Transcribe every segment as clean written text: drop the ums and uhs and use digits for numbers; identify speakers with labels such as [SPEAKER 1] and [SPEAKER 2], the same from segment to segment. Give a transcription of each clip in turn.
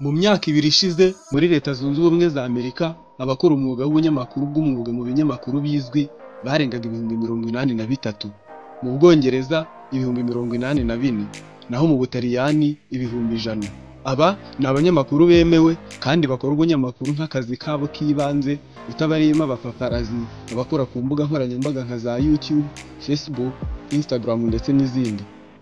[SPEAKER 1] Mu myaka ibiri ishize muri Leta Zunze Ubumwe za Amerika, abakora umwuga w'ubunyamakuru bw'umwuga mu binyamakuru bizwi barengaga 83,000. Mu Bwongereza 84,000, naho mu Butaliyani 100,000. Aba ni abanyamakuru bemewe kandi bakora ubunyamakuru nk'akazi kabo k'ibanze, utabariyemo abapaparazi, abakora ku mbuga nkoranyambaga nka za YouTube, Facebook, Instagram ndetse n'izindi.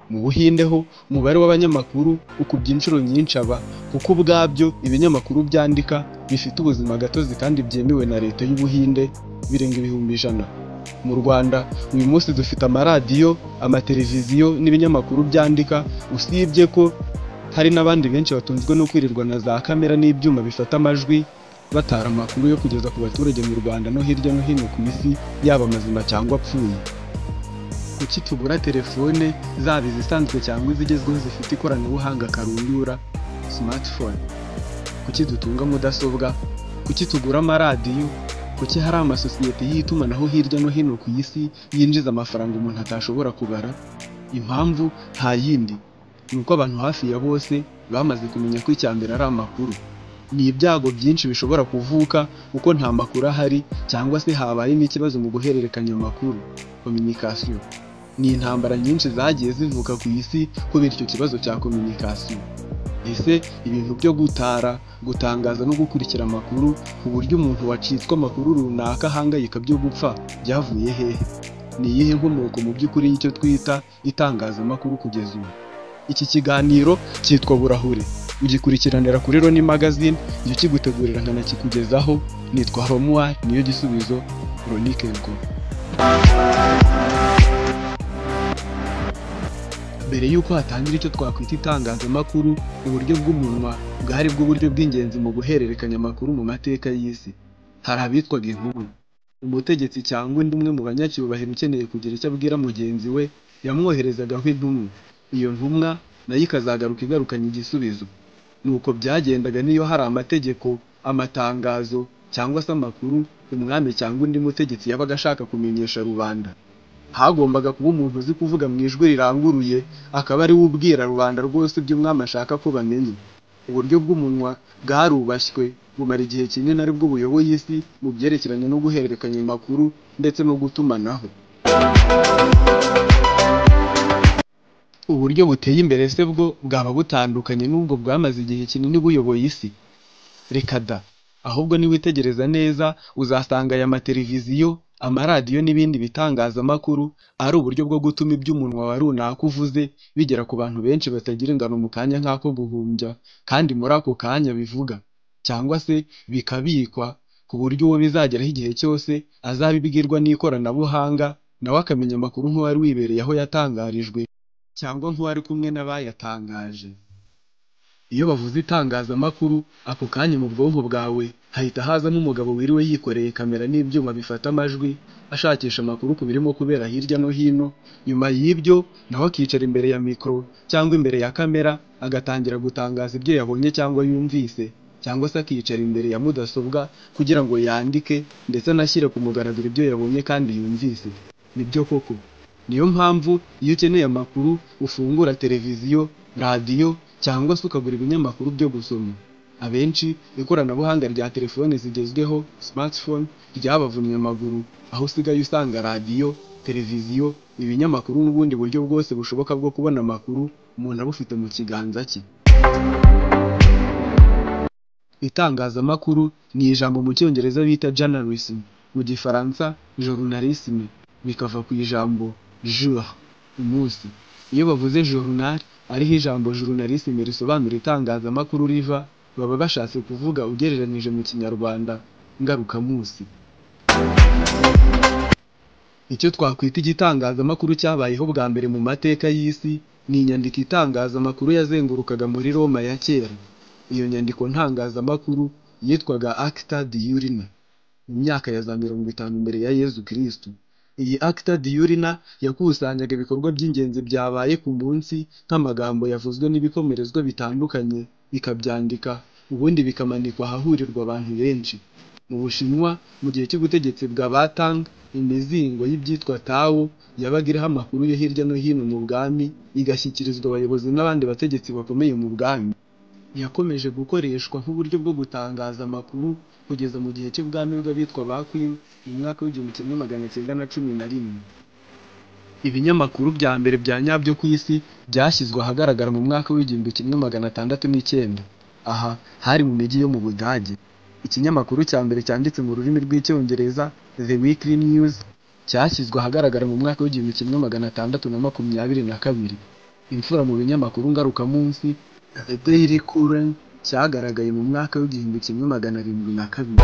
[SPEAKER 1] Mu Buhinde ho umubare w'abanyamakuru ukubye inshuro nyinshi aba, kuko ubwabyo ibinyamakuru byandika bifite ubuzima gatozi kandi byemewe na Leta y'Ubuhinde birenga 100,000. Mu Rwanda uyu munsi dufite amaradiyo, amateleviziyo n'ibinyamakuru byandika, usibye ko hari n'abandi benshi batunzwe no kwirirwa na za kamera n'ibyuma bifata amajwi batara amakuru yo kugeza ku baturage mu Rwanda no hirya no hino ku isi, yaba amazima cyangwa apfuye. Kuki tugura telefone zaba izisanzwe cyangwa izigezweho zifite ikoranabuhanga karundura smartphone? Kuki dutunga mudasobwa? Kuki tugura amaradiyo? Kuki hari amasosiyete y'itumanaho hirya no hino ku isi yinjiza amafaranga umuntu atashobora kubara? Impamvu nta yindi, ni uko abantu hafi ya bose bamaze kumenya ko icya mbere ari amakuru. Ni ibyago byinshi bishobora kuvuka kuko nta makuru ahari, cyangwa se habayemo ikibazo mu guhererekanya amakuru communication. Ni intambara nyinshi zagiye zivuka ku isi kubera icyo kibazo cya communication. Ese ibintu byo gutara, gutangaza no gukurikira amakuru ku buryo umuntu wacitswe amakuru runaka ahangayika byo gupfa byavuye hehe? Ni iyihe nkomoko mu by'ukuri y'icyo twita itangazamakuru kugeza ubu? Iki kiganiro cyitwa Burahure, ugikurikiranira kuri Roni Magazine, njye ukigutegurira nkanakikugezaho. Nitwa Romuald Niyo Gisubizo, Roni Kenko. Mbere y'uko hatangira icyo twakwita itangazamakuru, uburyo bw'umunwa bwari bwo buryo bw'ingenzi mu guhererekanya amakuru mu mateka y'isi. Hari abitwaga intumwa. Umutegetsi cyangwa undi umwe mu banyacyubahiro ukeneye kugira icyo abwira mugenzi we yamwoherezagaho intumwa. Iyo ntumwa nayo ikazagaruka igarukanye igisubizo. Nuko byagendaga n'iyo hari amategeko, amatangazo cyangwa se amakuru umwami cyangwa undi mutegetsi yabaga ashaka kumenyesha rubanda. Hagombaga kuba umuntu uzi kuvuga mu ijwi riranguruye, akaba ari we ubwira rubanda rwose ibyo umwami ashaka ko bamenya. Uburyo bw'umunwa bwarubashywe bumara igihe kinini aribwo buyoboye isi mu byerekeranye no guhererekanya amakuru ndetse no gutumanaho. Uburyo buteye imbere se bwo bwaba butandukanye n'ubwo bwamaze igihe kinini buyoboye isi? Reka da! Ahubwo niwitegereza neza uzasanga aya mateleviziyo, amaradiyo n'ibindi bitangazamakuru ari uburyo bwo gutuma ibyo umunwa wa runaka uvuze bigera ku bantu benshi batagira ingano mu kanya nk'ako guhumbya, kandi muri ako kanya bivuga, cyangwa se bikabikwa ku buryo uwo bizageraho igihe cyose azabibwirwa n'ikoranabuhanga, nawe akamenya amakuru nk'uwari wibereye aho yatangarijwe cyangwa nk'uwari kumwe n'abayatangaje. Iyo bavuze itangazamakuru, ako kanya mu bwonko bwawe hahita hazamo umugabo wiriwe yikoreye kamera n'ibyuma bifata amajwi, ashakisha amakuru ku birimo kubera hirya no hino. Nyuma y'ibyo nawe akicara imbere ya mikoro cyangwa imbere ya kamera agatangira gutangaza ibyo yabonye cyangwa yumvise, cyangwa se akicara imbere ya mudasobwa kugira ngo yandike ndetse anashyire ku mugaragaro ibyo yabonye kandi yumvise. Nibyo koko. Niyo mpamvu iyo ukeneye amakuru ufungura televiziyo, radiyo cyangwa se ukagura ibinyamakuru byo gusoma. Abenshi ikoranabuhanga rya telefone zigezweho smartphone ryabavunnye amaguru, aho usigaye usanga radiyo, televiziyo, ibinyamakuru n'ubundi buryo bwose bushoboka bwo kubona amakuru umuntu abufite mu kiganza cye. Itangazamakuru ni ijambo mu Cyongereza bita journalism, mu Gifaransa journalisme, bikava ku ijambo jour, umunsi. Iyo bavuze journal ariho ijambo journalisme risobanura itangazamakuru riva, baba bashatse kuvuga ugereranije mu Kinyarwanda ngarukamunsi. Icyo twakwita igitangazamakuru cyabayeho bwa mbere mu mateka y'isi ni inyandiko itangaza amakuru yazengurukaga muri Roma ya kera. Iyo nyandiko ntangazamakuru yitwaga Acta Diurna, mu myaka ya za 50 mbere ya Yezu Kristu. Iyi Acta Diurna yakusanyaga ibikorwa by'ingenzi byabaye ku munsi, nk'amagambo yavuzwe n'ibikomerezwa bitandukanye, ikabyandika, ubundi bikamanikwa ahahurirwa abantu benshi. Mu Bushinwa, mu gihe cy'ubutegetsi bwa ba Tang, imizingo y'ibyitwa Tao yabaga iriho amakuru yo hirya no hino mu bwami, igashyikirizwa abayobozi n'abandi bategetsi bakomeye mu bwami. Yakomeje gukoreshwa nk'uburyo bwo gutangaza amakuru kugeza mu gihe cy'ubwami bw'abitwa ba Qing mu mwaka w'1911. Ibinyamakuru bya mbere bya nyabyo ku isi byashyizwe ahagaragara mu mwaka w'1609. Aha hari mu mijyi yo mu Budage. Ikinyamakuru cya mbere cyanditse mu rurimi rw'Icyongereza, The Weekly News, cyashyizwe ahagaragara mu mwaka w'1622. Imfura mu binyamakuru ngarukamunsi, The Daily Current, cyagaragaye mu mwaka w'1702.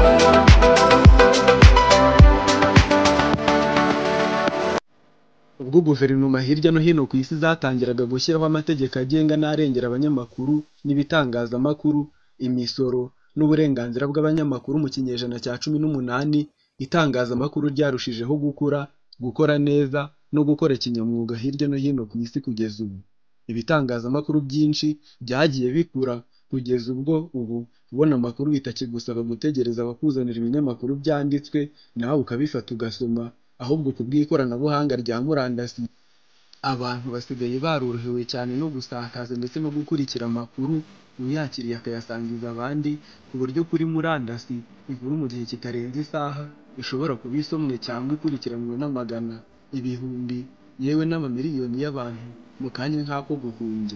[SPEAKER 1] Ubwo guverinoma hirya no hino ku isi zatangiraga gushyiraho amategeko agenga n'arengera abanyamakuru n'ibitangazamakuru, imisoro n'uburenganzira bw'abanyamakuru mu kinyejana cya 18, itangazamakuru ryarushijeho gukura, gukora neza no gukora kinyamwuga hirya no hino ku isi kugeza ubu. Ibitangazamakuru byinshi byagiye bikura kugeza ubwo ubu kubona amakuru bitakigusaba gutegereza abakuzanira ibinyamakuru byanditswe nawe ukabifata ugasoma, ahubwo ku bw'ikoranabuhanga rya murandasi abantu basigaye barorohewe cyane no gusakaza ndetse no gukurikira amakuru, uyakiriye akayasangiza abandi, ku buryo kuri murandasi inkuru mu gihe kitarenze isaha ishobora kuba isomwe cyangwa ikurikiranwe n'amagana, ibihumbi, yewe n'amamiliyoni y'abantu mu kanya nk'ako guhumbya.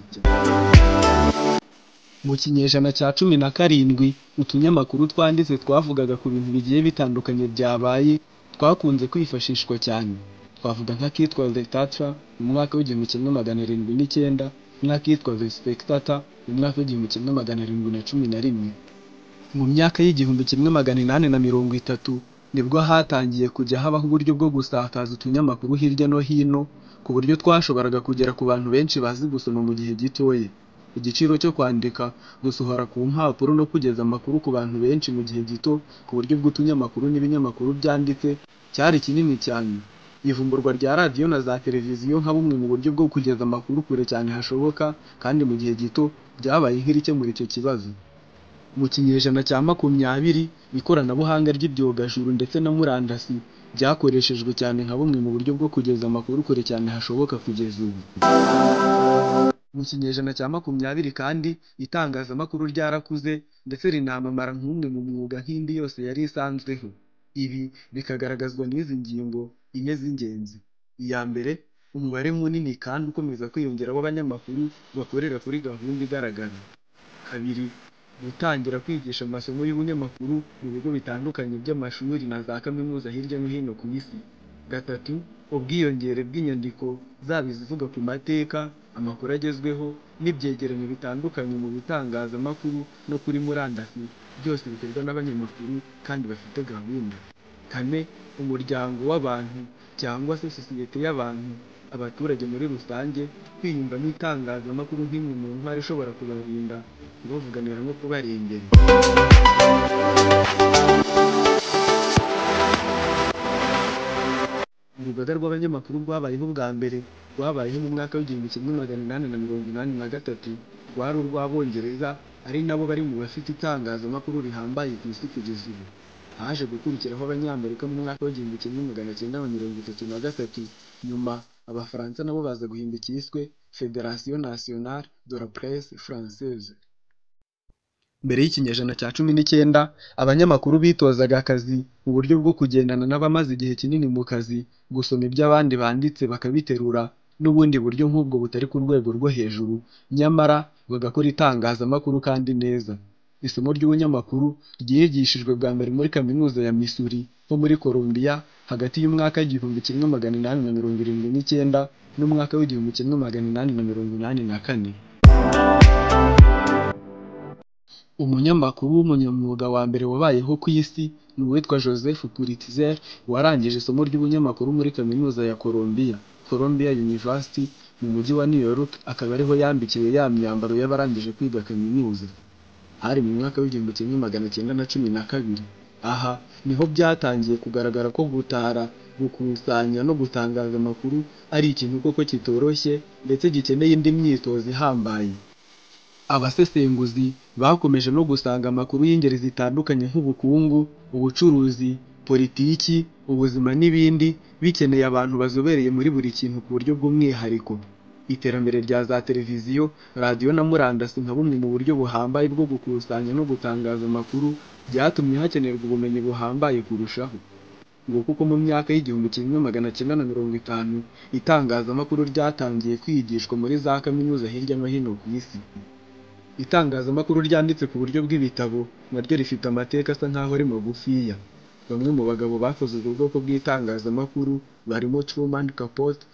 [SPEAKER 1] Mu kinyejana cya 17, utunyamakuru twanditse twavugaga ku bintu bigiye bitandukanye byabaye, twakunze kwifashishwa cyane. Twavuga nk'akitwa The Tatler mu mwaka w'1709 n'akitwa The Spectator mu mwaka w'1711. Mu myaka y'1830 nibwo hatangiye kujya habaho uburyo bwo gusakaza utunyamakuru hirya no hino, ku buryo twashoboraga kugera ku bantu benshi bazi gusoma mu gihe gitoya. Igiciro cyo kwandika, gusohora ku mpapuro no kugeza amakuru ku bantu benshi mu gihe gito ku buryo bw'utunyamakuru n'ibinyamakuru byanditse cyari kinini cyane. Ivumburwa rya radiyo na za televiziyo nka bumwe mu buryo bwo kugeza amakuru kure cyane hashoboka kandi mu gihe gito byabaye nk'irikemura icyo kibazo. Mu kinyejana cya 20, ikoranabuhanga ry'ibyogajuru ndetse na murandasi byakoreshejwe cyane nka bumwe mu buryo bwo kugeza amakuru kure cyane hashoboka kugeza ubu. Mu kinyejana cya 20 kandi itangazamakuru ryarakuze ndetse rinamamara nk'umwe mu mwuga nk'indi yose yari isanzweho. Ibi bikagaragazwa n'izi ngingo enye z'ingenzi. Iya mbere, umubare munini kandi ukomeza kwiyongera w'abanyamakuru bakorera kuri gahunda igaragara. Kabiri, gutangira kwigisha amasomo y'ubunyamakuru mu bigo bitandukanye by'amashuri na za kaminuza hirya no hino ku isi. Gatatu, ubwiyongere bw'inyandiko zaba izivuga ku mateka, amakuru agezweho n'ibyegeranyo bitandukanye mu bitangazamakuru no kuri murandasi, byose bikorwa n'abanyamakuru kandi bafite gahunda. Kane, umuryango w'abantu cyangwa se sosiyete y'abantu, abaturage muri rusange, kwiyumvamo itangazamakuru nk'imwe mu ntwaro ishobora kubarinda, kubavuganira no kubarengera. Urugaga rw'abanyamakuru rwabayeho bwa mbere rwabayeho mu mwaka w'1883, rwari urw'Abongereza, ari nabo bari mu bafite itangazamakuru rihambaye ku isi kugeza ubu. Haje gukurikiraho Abanyamerika mu mwaka w'1933, nyuma Abafaransa nabo baza guhimba icyiswe Fédération Nationale de la Presse Française. Mbere y'ikinyejana cya 19, abanyamakuru bitozaga akazi mu buryo bwo kugendana n'abamaze igihe kinini mu kazi, gusoma ibyo abandi banditse bakabiterura, n'ubundi buryo nk'ubwo butari ku rwego rwo hejuru, nyamara bagakora itangazamakuru kandi neza. Isomo ry'ubunyamakuru ryigishijwe bwa mbere muri kaminuza ya Missouri ho muri Columbia hagati y'umwaka w'1879 n'umwaka w'1884. Umunyamakuru w'umunyamwuga wa mbere wabayeho ku isi ni uwitwa Joseph Pulitzer warangije isomo ry'ubunyamakuru muri kaminuza ya Columbia, Columbia University, mu mujyi wa New York, akaba ariho yambikiwe ya myambaro y'abarangije kwiga kaminuza. Hari mu mwaka w'1912. Aha niho byatangiye kugaragara ko gutara, gukusanya no gutangaza amakuru ari ikintu koko kitoroshye ndetse gikeneye indi myitozo ihambaye. Abasesenguzi bakomeje no gusanga amakuru y'ingeri zitandukanye nk'ubukungu, ubucuruzi, politiki, ubuzima n'ibindi bikeneye abantu bazobereye muri buri kintu ku buryo bw'umwihariko. Iterambere rya za televiziyo, radiyo na murandasi nka bumwe mu buryo buhambaye bwo gukusanya no gutangaza amakuru byatumye hakenerwa ubumenyi buhambaye kurushaho. Ngo kuko mu myaka y'1950 itangazamakuru ryatangiye kwigishwa muri za kaminuza hirya no hino ku isi. Itangazamakuru ryanditse ku buryo bw'ibitabo naryo rifite amateka asa nkaho ari magufiya. Bamwe mu bagabo bakoze ubwo bwoko bw'itangazamakuru barimo Truman Capote,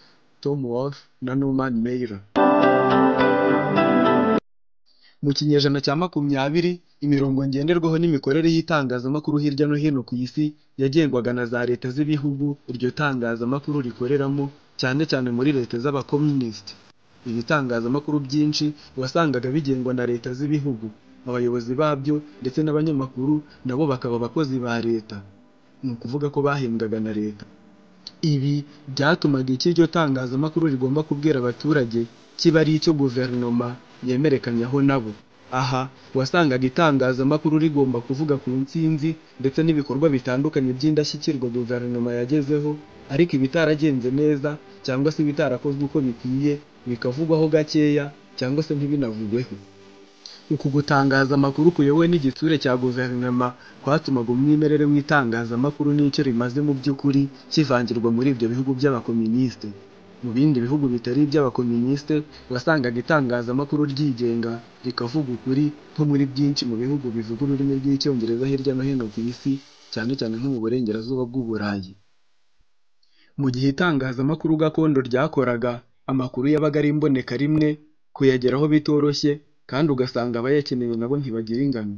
[SPEAKER 1] Tom Wolfe na Norman Mailer. Mu kinyejana cya 20, imirongo ngenderwaho n'imikorere y'itangazamakuru hirya no hino ku isi yagengwaga na za leta z'ibihugu iryo tangazamakuru rikoreramo, cyane cyane muri leta z'abakomunisiti. Ibitangazamakuru byinshi wasangaga bigengwa na leta z'ibihugu, abayobozi babyo ndetse n'abanyamakuru nabo bakaba abakozi ba leta. Ni ukuvuga ko bahembwaga na leta. Ibi byatumaga icyo iryo tangazamakuru rigomba kubwira abaturage kiba ari icyo guverinoma yemerekanyaho nabo. Aha wasangaga itangazamakuru rigomba kuvuga ku ntsinzi ndetse n'ibikorwa bitandukanye by'indashyikirwa guverinoma yagezeho, ariko ibitaragenze neza cyangwa se ibitarakozwe uko bikwiye bikavugwaho gakeya cyangwa se ntibinavugweho. Uku gutangaza amakuru kuyobowe n'igitsure cya guverinoma kwatumaga umwimerere w'itangazamakuru n'icyo rimaze mu by'ukuri kivangirwa muri ibyo bihugu by'abakomunisite. Mu bindi bihugu bitari iby'abakomunisite wasangaga itangazamakuru ryigenga rikavuga ukuri, nko muri byinshi mu bihugu bivuga ururimi rw'Icyongereza hirya no hino ku isi, cyane cyane nko mu burengerazuba bw'Uburayi. Mu gihe itangazamakuru gakondo ryakoraga, amakuru yabaga ari imbonekarimwe, kuyageraho bitoroshye kandi ugasanga abayakeneye nabo ntibagira ingano.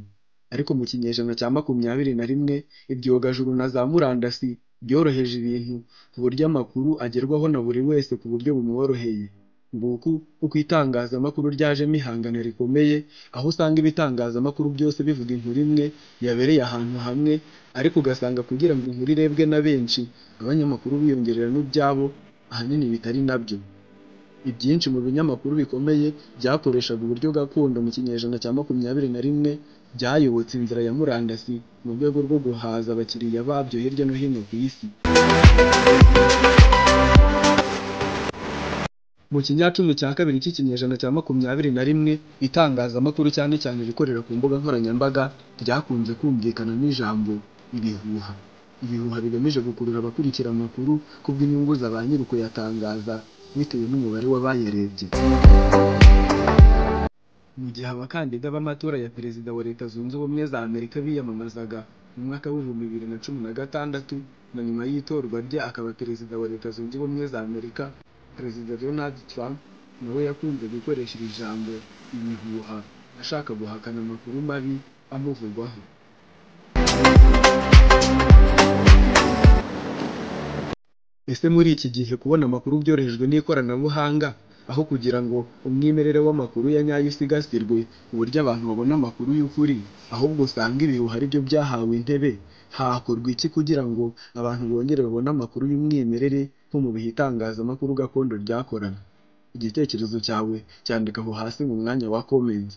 [SPEAKER 1] Ariko mu kinyejana cya 21, ibyogajuru na za murandasi byoroheje ibintu ku buryo amakuru agerwaho na buri wese ku buryo bumworoheye. Nguku uko itangazamakuru ryajemo ihangana rikomeye, aho usanga ibitangazamakuru byose bivuga inkuru imwe yabereye ahantu hamwe, ariko ugasanga kugira ngo inkuru irebwe na benshi, abanyamakuru biyongereramo ibyabo, ahanini bitari nabyo. Ibyinshi mu binyamakuru bikomeye byakoreshaga uburyo gakondo mu kinyejana cya 21 byayobotse inzira ya murandasi mu rwego rwo guhaza abakiriya babyo hirya no hino ku isi. Mu kinyacumi cya kabiri cy'ikinyejana cya 21, itangazamakuru cyane cyane rikorera ku mbuga nkoranyambaga ryakunze kumvikanamo ijambo ibihuha. Ibihuha bigamije gukurura abakurikira amakuru kubw'inyungu za ba nyir'ukuyatangaza bitewe n'umubare w'abayarebye. Mu gihe abakandida b'amatora ya Perezida wa Leta Zunze Ubumwe za Amerika biyamamazaga mu mwaka w'2016 na nyuma y'itorwa rye akaba Perezida wa Leta Zunze Ubumwe za Amerika, Perezida Donald Trump nawe yakunze gukoresha iri jambo ibihuha ashaka guhakana amakuru mabi amuvugwaho. Ese muri iki gihe kubona amakuru byorohejwe n'ikoranabuhanga, aho kugira ngo umwimerere w'amakuru ya nyayo usigasirwe ku buryo abantu babona amakuru y'ukuri, ahubwo usanga ibihuha aribyo byahawe intebe, hakorwa iki kugira ngo abantu bongere babone amakuru y'umwimerere nko mu bihe itangazamakuru gakondo ryakoraga? Igitekerezo cyawe cyandika aho hasi mu mwanya wa comment.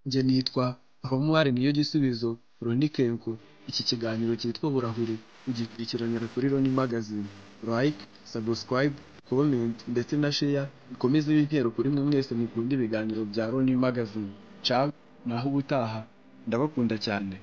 [SPEAKER 1] Njye nitwa Romuald Niyogisubizo Roni Kenko. Iki kiganiro cyitwa Burahure ugikurikiranira kuri Roni Magazine. Like, subscribe, comment ndetse na share bikomeze ibintero kuri mwe mwese mukunda ibiganiro bya Roni Magazine. Ciao, naho ubutaha, ndabakunda cyane.